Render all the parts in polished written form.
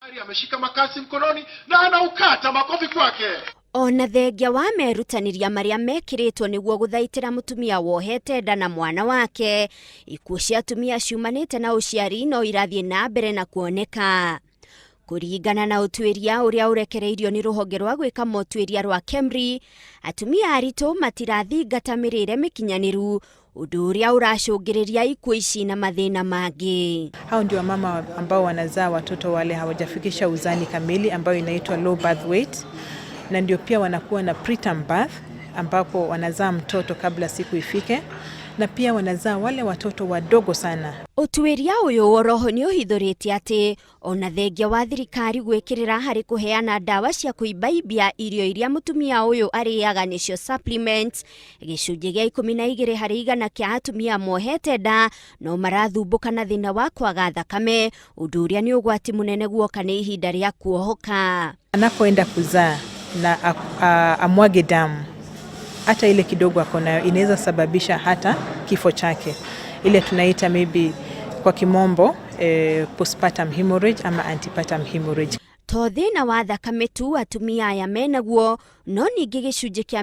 Ameshika makasi mkononi na anaukata. Makofi kwake. Ona thengia wa merutanĩria marĩa mekĩrĩtwo nĩguo gũthaitĩra mũtumia wohete nda na mwana wake, ikuũ cia atumia ciumanĩte na ũciari no irathiĩ na mbere na kuoneka. Kũringana na ũtuĩria ũrĩa ũrekereirio nĩ rũhonge rwa gwĩka motwĩria rwa KEMRI, atumia aritũ matirathingata mĩrĩre mĩkinyanĩru, ũndũ ũrĩa ũracũngĩrĩria ikuũ ici na mathĩna mangĩ. Hao ndio wamama ambao wanazaa watoto wale hawajafikisha uzani kamili ambayo inaitwa low birth weight, na ndio pia wanakuwa na preterm birth ambapo wanazaa mtoto kabla siku ifike, na pia wanazaa wale watoto wadogo sana. Ũtuĩria ũyũ oroho nĩ ũhithũrĩtie atĩ ona thengia wa thirikari gwĩkĩrĩra harĩ kũheana ndawa cia kũimbaimbia irio iria mũtumia ũyũ arĩaga nĩcio supplements, gĩcunjĩ gĩa 12% kĩa atumia mohete nda no marathumbũka na thĩna wa kwaga thakame, ũndũ ũrĩa nĩ ũgwati mũnene guoka nĩ ihinda rĩa kuohoka. Anapoenda kuzaa na amwage damu hata ile kidogo ako nayo, inaweza sababisha hata kifo chake, ile tunaita maybe kwa kimombo postpartum hemorrhage ama antepartum hemorrhage. To thĩna wa thakame tu atumia aya menaguo, no ningĩ gĩcunjĩ kĩa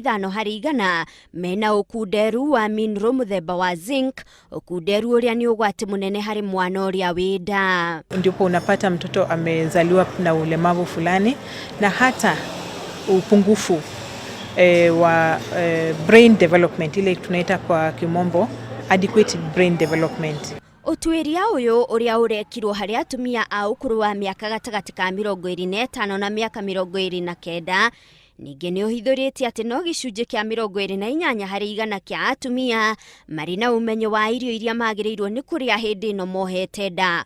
65% mena ũkunderu wa mineral mũthemba wa zinc, ũkunderu ũrĩa nĩ ũgwati mũnene harĩ mwana ũrĩa wĩ nda. Ndipo unapata mtoto amezaliwa na ulemavu fulani na hata upungufu wa brain development, ile tunaita kwa kimombo adequate brain development. Ũtuĩria ũyũ ũrĩa ũrekirwo harĩ atumia a ũkũrũ wa mĩaka gatagatĩ ka 25 na mĩaka 29 ningĩ nĩ ũhithũrĩtie atĩ no gĩcunjĩ kĩa 28% kĩa atumia marĩ na ũmenyo wa irio iria magĩrĩirwo nĩ kũrĩa hĩndĩ ĩno mohete nda.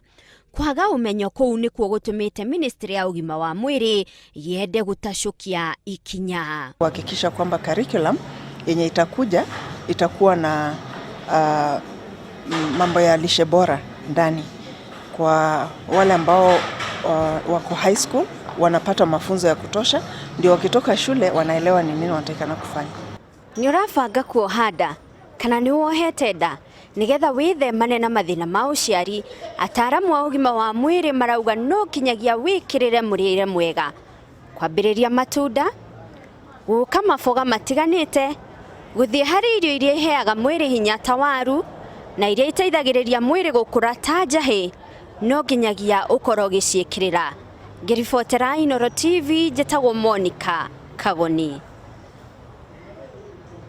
Kwaga ũmenyo kũu nĩkuo gũtũmĩte ministry ya ũgima wa mwĩrĩ yende gũtacũkia ikinya. Kuhakikisha kwamba curriculum yenye itakuja itakuwa na mambo ya lishe bora ndani. Kwa wale ambao wako high school wanapata mafunzo ya kutosha, ndio wakitoka shule wanaelewa ni nini wanatakikana kufanya. Nĩ ũrabanga kuoha nda kana nĩ wohete nda? Nĩgetha wĩthemane na mathĩna ma ũciari, ataramu a ũgima wa mwĩrĩ marauga no kinyagia wĩkĩrĩre mũrĩre mwega, kwambĩrĩria matunda, gũka maboga matiganĩte, gũthiĩ harĩ irio iria iheaga mwĩrĩ hinya ta waru na iria iteithagĩrĩria mwĩrĩ gũkũra ta njahĩ, no nginyagia ũkorwo ũgĩciĩkĩrĩra. Ngĩribotera Inooro TV, njĩtagwo Monica Kagoni.